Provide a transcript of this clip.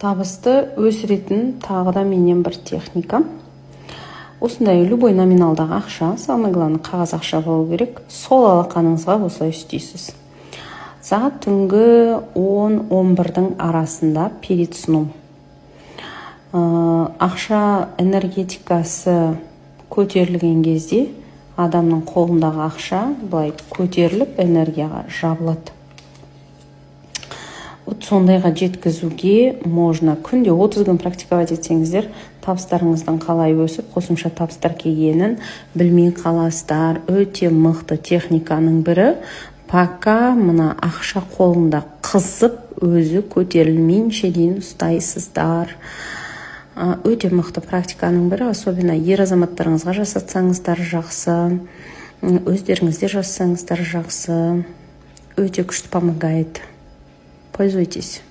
Табысты өсіретін тағы да менен бір техника. Осындай любой номиналдағы ақша, самое главное, қағаз ақша болу керек. Сол алақаныңызға осылай үстейсіз. Сағат түнгі 10-11-дің арасында, перед сном. Ақша энергетикасы көтерілген кезде адамның қолындағы ақша былай көтеріліп, энергияға жабылады. Вот сондайға жеткізуге можно. Күнде 30 күн практиковать етсеңіздер, табыстарыңыздың қалай өсіп, қосымша табыстар келгенін білмей қаласыздар. Өте мықты техниканың бірі. Пока мына ақша қолында қызып, өзі көтерілмейінше дейін ұстайсыздар. Өте мықты практиканың бірі. Особенно ер азаматтарыңызға жасатсаңыздар жақсы, өздеріңіз де жасасаңыздар жақсы. Өте күшті помогает. Пользуйтесь.